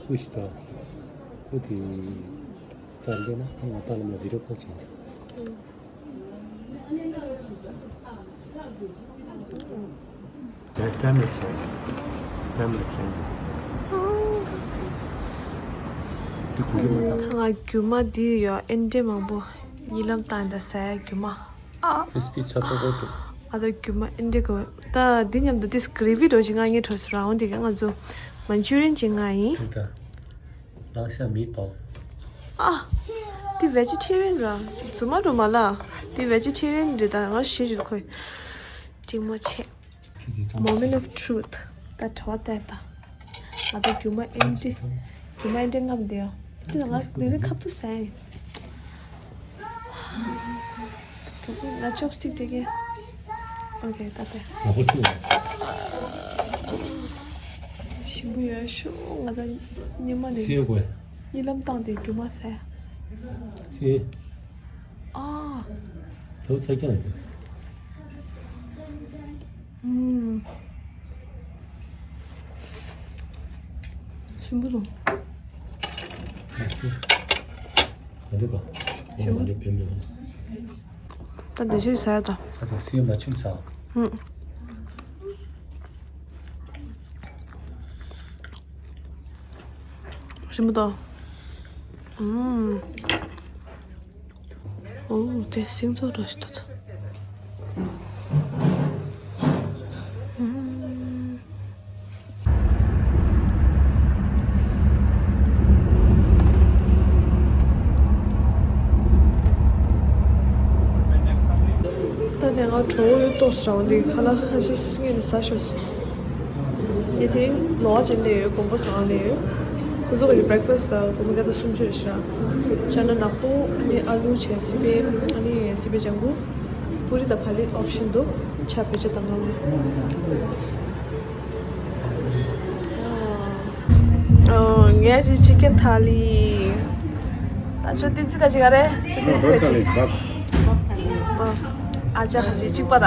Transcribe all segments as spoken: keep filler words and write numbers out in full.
ཀུ་ཤི་ཏོ། ཀུ་དེ་རྩ་འདི་ན་ཨ་ང་ཏ་ལ་མ་ཟི་རོ་ཁ་ཆེ། ད་ང་རྒྱུ་མ་འདི་ཡོད་ཨེ་འདྲ་མང་པོ་ཉི་ལམ་བཏང་ད་ཟ་ཡ་རྒྱུ་མ། ཨ། ཁྲིས་པི་ཆགས་ཏོག་ཏོག་འདུག་ཨ་ད་རྒྱུ་མ་ཨེ་འདྲ་གོ། ད་འདི་མཉམ་དུ་ཏིས་གྷི་རེ་བི་འདྲ་ཅིག་ང་ངའི་གྲོས་སུ་རང་འདི་ག་ང་ཚོ་མན་ཅུ་རི་ཡན་ཅིག་ང་ཡིན། ད་ལང་ཤ་མི་པོག་ཨ། འདི་ཝེ་ཇི་ཊེ་རི་ཡན་ར། རྫུན་མ་རུ་མ་ལ། འདི་ཝེ་ཇི་ཊེ་རི་ཡན་རེད། ད་ང་ཞེ་ཞུ་ཁོས་འགྲིག་མོ་ཆེ། Moment of truth. ད་དྲི་བ་བལྟས་ད། ང་ད་རྒྱུ་མ་ཨེ་འདྲ། རྒྱུ་མ་ཨེ་འདྲ་རྔམ་བསྡད་ཡོད། དེ་ང་ནི་ནི་ཁབ་ཏུ་ཟ་ཡིན། རྒྱུ་མ་ང་ཅོབ་སི་ཊིག་སྤྲད་གི། ཨོ་ཁེ་ད་ལྟ། ང་པོ་ཐུག་ཞིམ་པོ་ཡོད་ཤུ། ང་ད་ཉི་མ་ནས་སི་ཡོ་གོ་ཡ། གཉིད་ལམ་བཏང་སྟེ་རྒྱུ་མ་ཟ་ཡ། སི། ཨ། ཚ་བོ་ཚ་རྐྱང་འདུག་ཨུམ། ཞིམ་པོ་འདུག་ག་འདྲ་པ། ཞིམ་པོ། ག་འདྲ་ཕན་པོ། ད་འདི་ཞིག་ཟ་ཡ་ད། ཁ་སང་སི་མ་ཆིམ་ཟ། ཨུམ། ཞིམ་པོ་འདུག་ཨུམ། ཨོ། དེ་སིང་ཚོ་རོ་ཞིག་ཏུ། ད་དེ་ང་གྲོགས་ཡོད་ཏོག་ཙམ་འདི་ཁ་ལག་ཁ་ཤས་ངས་ནས་ཟ་ཤོག་ཟེར། ངས་དེ་རིང་ལོ་ཅན་ལས་ཡོད། དགོན་པ་བཟང་ལས་ཡོད། ཁོ་ཚོ་གི་breakfast་ཨ། དགོན་པ་བརྒྱ་དང་སུམ་ཅུ་རེད་ཤག་ཅ་ན་ནག་པོ། ཨ་ནི་ཨ་ལུ་བྱས་སི་པན། ཨ་ནི་སི་པན་ལྗང་གུ། པུ་རི་དང་བག་ལེབ་option་འདུག་ཆ་བེད་སྤྱོད་གཏང་གི་རེད། ཨོ། ངས་ཅི་chicken thali། ད་ཁྱོད་ཏི་ཙི་ག་ཅི་ག་རེད། ཁྱོད་ཏི་ཙི་ག་ཅི། ཨ་ཅག་ག་ཅི་གཅིག་པ་ར།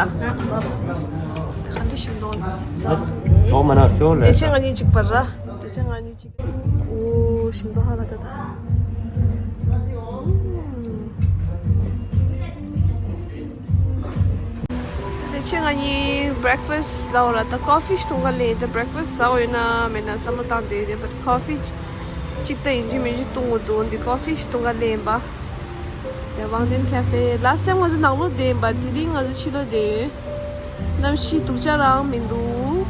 ག་འདི་ཞིམ་འདུག་ལ། ཏོག་མ་ན་ཤོ་ལེ། དེ་ཆེ་ང་གཉིས་གཅིག་པ་ར། དེ་ཆེ་ང་གཉིས་གཅིག་ཨོ་ཞིམ་འདུག་ཧ་ལ་ད་ད། དེ་ཕྱི་ང་གཉིས་breakfast་ལ་འོ་ར་ད་coffee་ཞིག་འཐུང་ག་སླེབས། དེ་breakfast་ཟ་འོས་ན་མེད་ན་བསམ་བློ་བཏང་སྟེ་དེ་but coffee་གཅིག་ད་ཡིན་གཅིག་མིན་གཅིག་འཐུང་དགོས་འདུག་འདི་coffee་ཞིག་འཐུང་ག་སླེབས་པ། དེ་Wangdin Cafe last time་ང་ཚོ་ནང་ལོགས་བསྡད་ཡིན་པ། དེ་རིང་ང་ཚོ་ཕྱི་ལོགས་བསྡད་ཡོད། གནམ་གཤིས་སྡུག་ཅག་རང་མི་འདུག་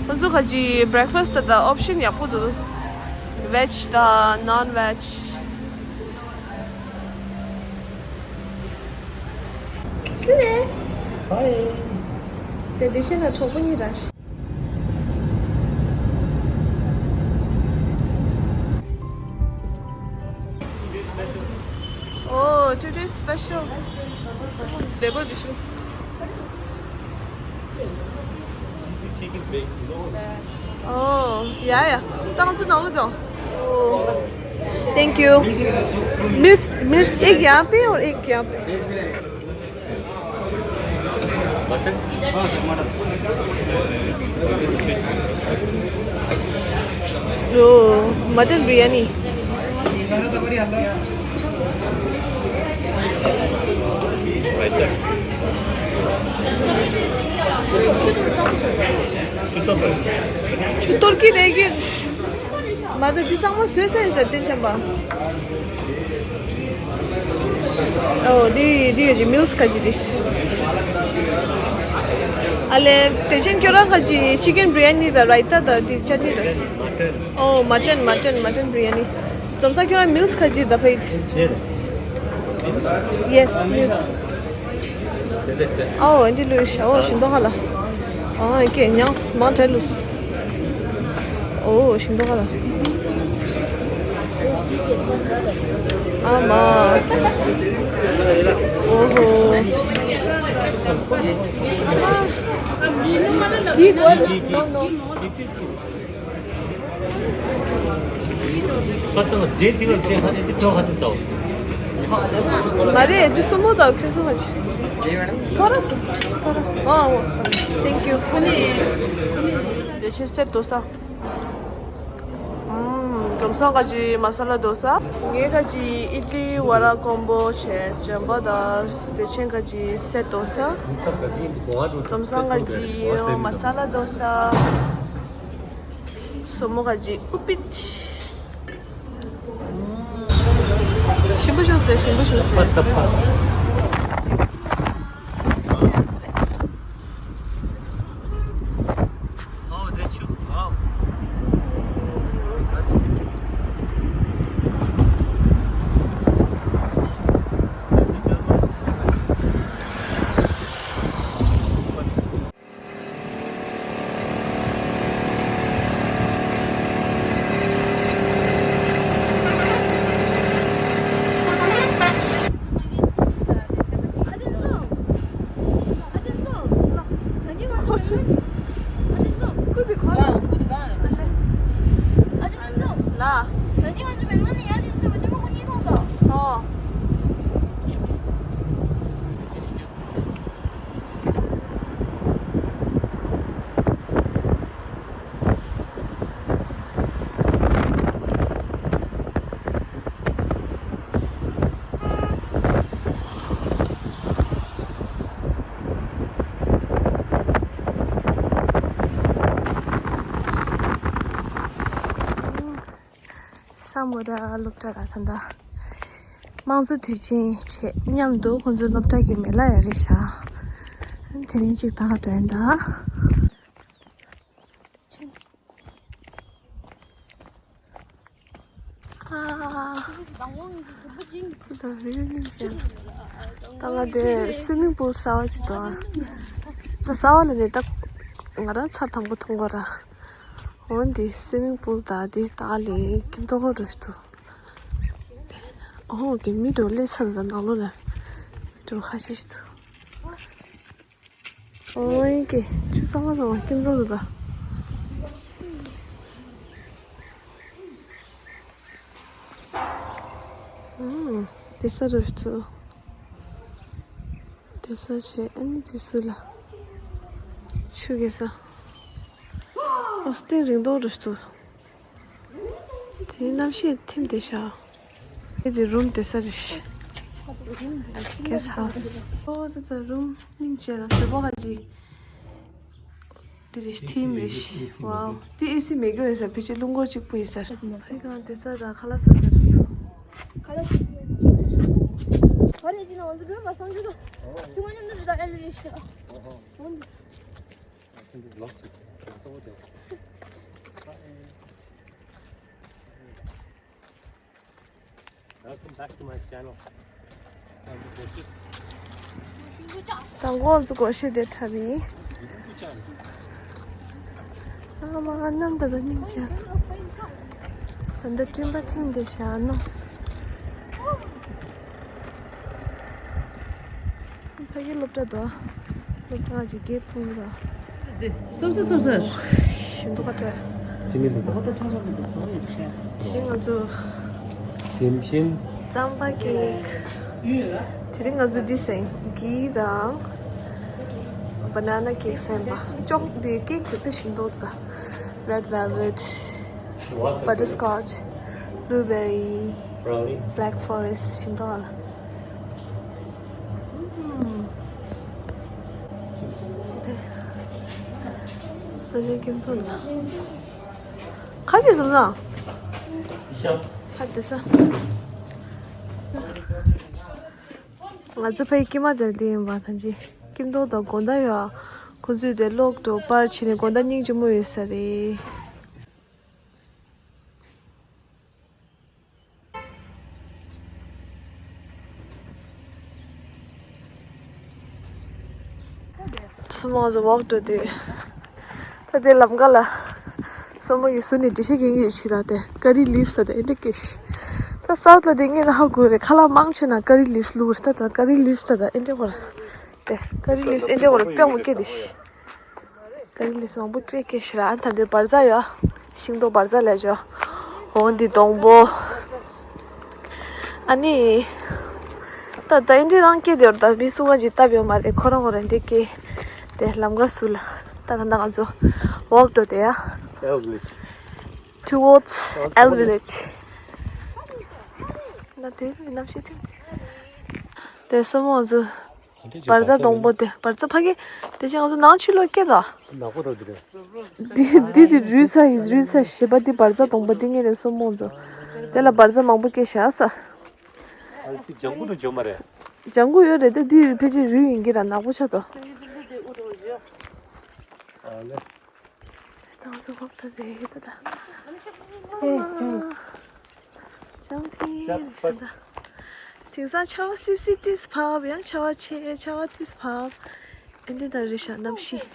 ཁོ་ཚོ་ག་ཅི་breakfast་ད་ད་option་ཡག་པོ་འདུག veg་ད་non-veg། སུ་རེད། Hi། དེ་དེ་བཞིན་ལ་གྲོགས་པོ་གཉིས་ར་ཤི། Oh, today's special. Table dish. Oh, yeah, yeah. Thank you. Meals, meals एक यहाँ पे और एक यहाँ पे। जो मटन बिरयानी। ཏུར་ཀི་དེ་གི་མ་ད་འདི་ཚང་མ་བཟོས་ས་ཡིན་ཟེར་བསྟན་ཆེན་པ། ཨོ་འདི་འདི་ཡོད་ཀྱི་མིལ་སི་ཁ་ཅིག་རེད། ཨ་ལེ་དེ་ཕྱིན་ཁྱོད་རང་ཁ་ཅིག་ཅི་ཀན་བི་རི་ཡ་ནི་དང་རའི་ཏ་དང་དེ་ཅ་ནི་རེད། ཨོ་མ་ཊན་མ་ཊན་མ་ཊན་བི་རི་ཡ་ནི། འཛོམས་ས་ཁྱོད་རང་མིལ་སི་ཁ་ཅིག་ད་ཕེད། Yes, མིལ་སི། ཨོ་ཨེ་འདི་ལུས་ཤ་ཨོ་ཞིམ་མདོག་ཧ་ལ། ཨོ་ཨེ་ཀེ་ཉངས་མང་དྲགས་ལུས། ཨོ་ཞིམ་མདོག་ཧ་ལ། ཨ་མ། ཨོ་ཧོ། དེའི་གོ་ལ་no no། ཁ་ཚང་འདྲེ་ཏི་བར་བྱས་ཁ་ནས་ཏི་ཐོག་ཁ་ཚིག་ཏོ། མ་རེད་འདི་སུ་མོ་དང་ཁྱོད་ཚོ་ཁ་ཅིག་ཐོ་ར་སི་ཐོ་ར་སི། ཨོ་ཨོ། Thank you. ཁོ་ནི་ཁོ་ནི་ལས་ཆེ་སེར་དོ་ས། ཀྲམ་སང་ག་ཅི་མ་ས་ལ་དོ་ས། ངའི་ག་ཅི་ཨི་ཏི་ལི་བ་ར་ཀོམ་པོ་བྱས། ཅམ་པ་དང་དེ་ཆེན་ག་ཅི་སེ་དོ་ས། ཀྲམ་སང་ག་ཅི་ཡོ་མ་ས་ལ་དོ་ས། སོ་མོ་ག་ཅི་ཨུ་པིད། ཞིམ་པོ་བྱུང་ཟེར། ཞིམ་པོ་བྱུང་ཟེར། ས་མོ་ར་སློབ་གྲྭ་ལ་ད་ལྟ་དམངས་གཙོ་དུས་ཆེན་བྱེད་མཉམ་དུ་ཁོང་ཚོའི་སློབ་གྲྭ་གི་མེ་ལ་ཡ་རེད་ཤག་དེ་རིང་གཅིག་ད་ག་འགྲོ་ཡིན་ད། ད་བི་ཡུ་སྙིང་རྗེ། ད་ང་དེ་སུའི་མིང་པུལ་གསར་པ་ཅིག་འདུག་ཨ། ད་གསར་པ་ལ་ནི་ད་ང་རང་ཚར་དང་པོ་མཐོང་གོ་ར། འོན་ཏེ་སུའི་མིང་པུལ་ད་དེ་ད་ལས་ཀྱི་མཐོང་གོ་རུ་ཞིག་འདུག་ཨོ་ཀེ་མི་འགྲོ་ལས་ཚར་ད་ནང་ལོགས་ལ་མི་འགྲོ་ཁ་ཤས་ཤིག་འདུག་ཨོ་ཡིན་གྱི་ཆུ་གཙང་མ་ཚང་མ་སྐྱིད་པོ་འདུག་ད། ཨུམ། དེ་ས་རུ་ཚུ། དེ་ས་བྱས་ཨ་ནི་དེ་སུ་ལ། ཆུ་གེ་ས། ཨོ་སྟེང་རིང་ཏོག་རུ་ཚུ། དེའི་གནམ་གཤིས་ཐིམ་དེ་ཤག་དེ་དེ་རུམ་དེ་ས་རེད། གེ་སི་ཧའུ་སི། ཨོ་དེ་ད་རུམ་སྙིང་རྗེ་ལ་བོད་པ་ག་ཅི། དེ་རེད་ཐིམ་རེད། ཝའོ། དེ་ཨེ་སི་མེད་གི་ཡོད་ས་ཕལ་ཆེར་རླུང་འཁོར་གཅིག་པུ་ཡིན་ས་རེད། ཕ་གི་གང་དེ་ས་ར་ཁ་ལག་ས་ས་རེད། ཁ་ལག་ས་རེད། ཨ་རེ་དེ་ན་ང་ཚོ་བོད་པ་སང་ཞུ་དང་། ཁྱུང་མཉམ་དུ་དེ་དག་ཨེ་ལེ་རེད་ཤག Welcome back to my channel. དང་གོང་ཚོ་སྒོར་གཞས་དེ་འཁྲབ་ཡིན། ཨ་མ་གནམ་ད་ད་སྙིང་རྗེ། ད་ལྟ་སྤྲིན་པ་ཐིམ་བསྡད་ཤག་ནམ། ཕ་གི་སློབ་གྲྭ་དང་། སློབ་གྲྭ་གཅིག་གི་ཕུང་ལ། སོབ་སོབ་སོབ་སོབ། ཞིམ་ཏོག་ཁ་ཏོག་ཅི་མི་འདུག་ད། ཞིམ་ང་ཚོ། ཞིམ་ཞིམ། རྩམ་པ་ཀེག་དེ་རིང་ང་ཚོ་འདི་སེང་གི་དང་། བ་ན་ན་ཀེག་སེང་པ། ཅོག་འདི་ཀེག་དེ་དཔེ་ཞིམ་ཏོག་ད། Red velvet, butterscotch, blueberry, brownie, black forest ཞིམ་ཏོག་ཨ། ས་ཆ་སྐྱིད་པོ་འདུག་ཁ་ཅིག་བཟོ་ན། ཁ་དེ་ས། ང་ཚོ་ཕའི་ཀྱེ་མ་དེར་དེ་ཡིན་པ་ཐང་ཅི། ཀྱེ་མདོག་དང་དགོང་དག་ཡོད། ཁོ་ཚོས་དེ་གློག་འགྲོ་པར་བྱས་ནས་དགོང་དག་སྙིང་རྗེ་མོ་ཡོད་ས་རེད། སོ་མོ་ང་ཚོ་ཝོག་འགྲོ་དུས། ད་དེ་ལམ་ཁ་ལ། སོ་མོ་ཡི་ཟུར་ནས་འགྲེལ་བཤད་རྒྱག་གི་ཡོད་ཤི་ད་དེ་ཀ་རི་ལིབ་སི་ད་དེ་ཨེ་འདྲ་སྐད་ཤི། ད་སའུ་ཐི་ལ་དེ་ངས་ན་ཧ་གོ་རེད་ཁ་ལག་མང་ཆེ་ན་ཀ་རི་ལིབ་སི་བླུགས་རེད་ད་ད་ཀ་རི་ལིབ་སི་ད་ད་ཨེ་འདྲ་བར། དེ་ཀ་རི་ལིབ་སི་ཨེ་འདྲ་བར་དཔེ་མོ་སྐད་དེ་ཤི། ཀ་རི་ལིབ་སི་མང་པོ་སྐྱེས་སྐྱེས་ཤི་ར། ཨ་ད་འདིར་བར་ཛ་ཡོད། ཤིང་ཏོག་བར་ཛ་ལས་ཅོ། འོ་འདི་སྡོང་པོ། ཨ་ནི། ད་ད་ཨེ་འདྲ་རང་སྐྱེས་དེ་ར་ད་མི་སུ་ང་ཅིག་བཏབ་ཡོད་མ་རེད། ཁོ་རང་ཁོ་རང་འདི་སྐྱེས། དེ་ལམ་ཁ་སུ་ལ། ད་ད་ད་ང་ཚོ་ཝོག་འགྲོ་དེ་ཡ། That was good. Towards L Village. ན་དེ་གནམ་གཤིས་ཐིག་དེ་སོ་མོ་ང་ཚོ་བར་ཛ་སྡོང་པོ་དེ། བར་ཛ་ཕ་གི་དེ་བཞིན་ང་ཚོ་ནང་ཕྱི་ལོགས་སྐྱེས་དོ། ནག་པོ་རོ་འདི་རེད། འདི་འདི་འདི་རུལ་ས་ཡིན། རུལ་ས་ཞེས་པ་འདི་བར་ཛ་སྡོང་པོ་འདི་ངས་ནས་སོ་མོ་ང་ཚོ་དེ་ལ་བར་ཛ་མང་པོ་སྐྱེས་བཞག་ས། ཨ་ལེ་ཅི་ལྗང་གུ་དུ་འཇོམས་མ་རེད། ལྗང་གུ་ཡོད་རེད་དེ་འདི་ཕལ་ཆེར་རུལ་ཡིན་གྱི་ར། ནག་པོ་ཆགས་དོ། ཨ་ལེ། ཏང་སུ་ཧོབ་ཏ་ཟེ་ཧེ་ཏ་ཏ། ཧེ་ཧེ། ཅང་ཐི་ཡ་ཧེ་ཏ། དེང་སང་ཆར་པ་སིབ་སིབ་ཏིས་བབས། ཡང་ཆར་པ་ཆེ། ཆར་པ་ཏིས་བབས། ཨེ་འདི་ད་རི་ཤ་གནམ་གཤིས།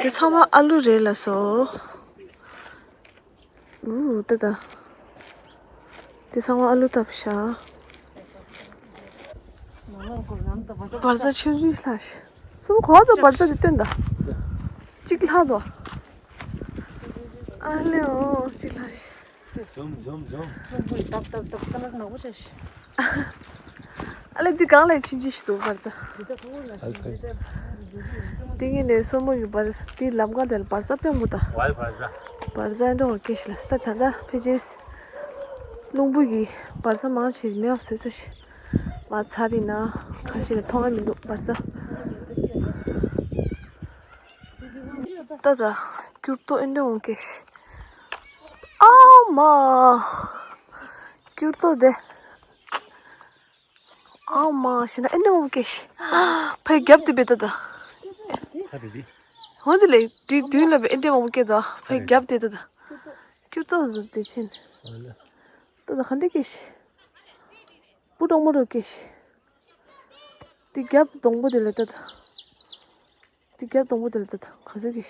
དེ་ཚང་མ་ཨ་ལུ་རེད་ལ་སོ། ཨུ་ཏ་ཏ། དེ་ཚང་མ་ཨ་ལུ་བཏབ་ཤག་བར་ཛ་ཆུང་ཆུང་ལྷག་ཤག་སུམ་གོ་ཙམ་བར་ཛ་དེ་སྟོན་ད། གཅིག་ལྷག་དོ། ཨ་ལེ་ཨོ་གཅིག་ལྷག་ཤག་འཇོམས་འཇོམས་འཇོམས། སུམ་གོ་ཡི་ཏབ་ཏབ་ཏབ་ཀ་ལར་ནག་པོ་ཆགས་ཤག་ཨ་ལེ་འདི་གང་ལས་ཕྱིན་ཅི་ཞིག་འདུག་བར་ཛ། འདི་ངས་ནས་སོ་མོ་ཡི་བར་འདི་ལམ་ཀ་དེར་བར་ཛ་དཔེ་མོ་ད། བར་ཛ་འགྲོ་བ་སྐད་ཤི་ལ་སྟ་ད་ད་ཕེ་ཅེས། རླུང་བུ་གི་བར་ཛ་མང་ཆེ་མེད་པ་བཟོས་ཚོ་ཞིག་མ་ཚར་ཡིན་ན་གང་ཞིག་ལ་མཐོང་ཨ་མི་འདུག་བར་ཛ། ད་ད་སྐྱུར་ཏོ་ཨེ་འདྲ་འོང་སྐད་ཤི། ཨ་མ། སྐྱུར་ཏོ་དེ། ཨ་མ་ཤི་ན་ཨེ་འདྲ་འོང་སྐད་ཤི། ཕའི་རྒྱབ་དེ་བེ་ད་ད། ཧ་རེ་རེ། འོ་དེ་ལས་དེ་མདུན་ལ་བེ་ཨེ་འདྲ་འོང་སྐད་ད་ཕའི་རྒྱབ་དེ་ད་ད། སྐྱུར་ཏོ་བཟོ་དེ་ཆེན། ད་ད་ག་འདྲ་སྐད་ཤི། སྤུ་གྲོག་མོ་རོ་སྐད་ཤི། དེ་རྒྱབ་སྡོང་པོ་དེ་ལ་ད་ད། དེ་རྒྱབ་སྡོང་པོ་དེ་ལ་ད་ད་ག་ཚོད་ཀྱི།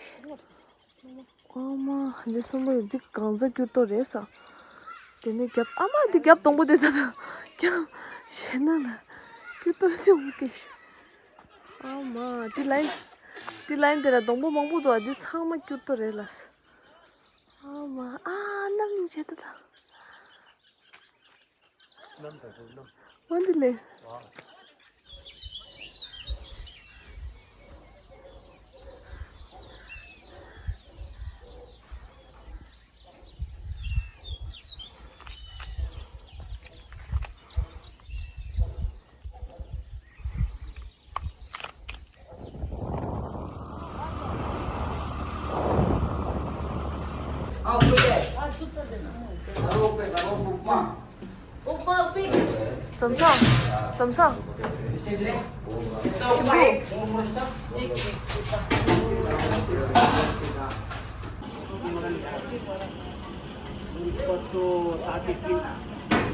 ཨ་མ་འདི་གསུམ་པོ་ཡིན་འདི་གང་ཚ་སྐྱུར་ཏོ་རེད་ས། དེ་ནས་རྒྱབ་ཨ་མ་འདི་རྒྱབ་སྡོང་པོ་དེ་ད་ད་རྒྱབ་ཞེ་ན་ལ་སྐྱུར་ཏོ་སེ་འུ་སྐད་ཤི། ཨ་མ་འདི་ལའིན་འདི་ལའིན་དེ་ལ་སྡོང་པོ་མང་པོ་འདུག་ཨ། འདི་ཚང་མ་སྐྱུར་ཏོ་རེད་ལ། ཨ་མ་ཨ་གནམ་ཉིན་བྱེད་ད་ད། འོན་ཏེ་ལེ། ཙམ་སང་། ཙམ་སང་། ཞིམ་པོ།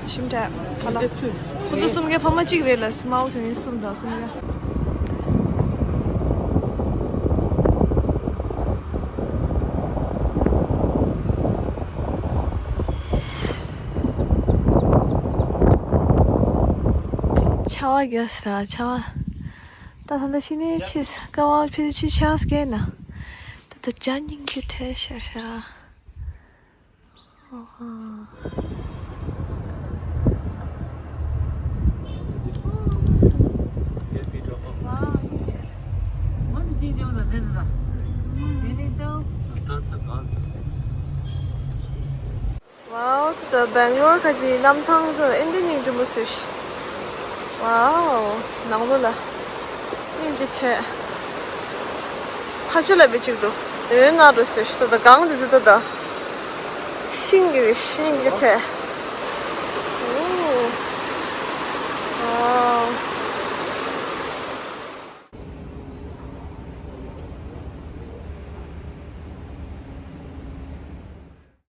ཞིམ་དྲགས་ཁ་ལག་ཁོ་ཚོ་གསུམ་ཀའི་ཕ་མ་གཅིག་རེད་ལ། སྨྲ་བོ་དོན་གཉིས་གསུམ་དང་གསུམ་ཀ། ཆར་པ་རྒྱག་ས་ར་ཆར་པ། ད་ད་ལྟ་ཕྱི་ནས་ཕྱིས་ཀ་བ་ཕྱི་ཕྱི་ཆར་སྐད་ན། ད་ད་ཇ་སྙིང་རྗེ་ཐལ་ཤ་ཤ། ཝའོ། ད་སྦེང་ལོར་ཁ་ཅིག་གནམ་ཐང་དུ་ཨེ་འདྲ་སྙིང་རྗེ་མོ་བཟོས་ཤག་ཝའོ། ནང་ལོགས་ལ་སྙིང་རྗེ་ཆེ། ཕ་ཆུ་ལ་བེ་གཅིག་འདུག་འོན་ན་འགྲོ་བཟོས་ཤག་ད་ད་གང་དུ་ཟིག་ད་ད། ཤིང་གི་སྙིང་རྗེ་ཆེ། ཨོ། ཝའོ།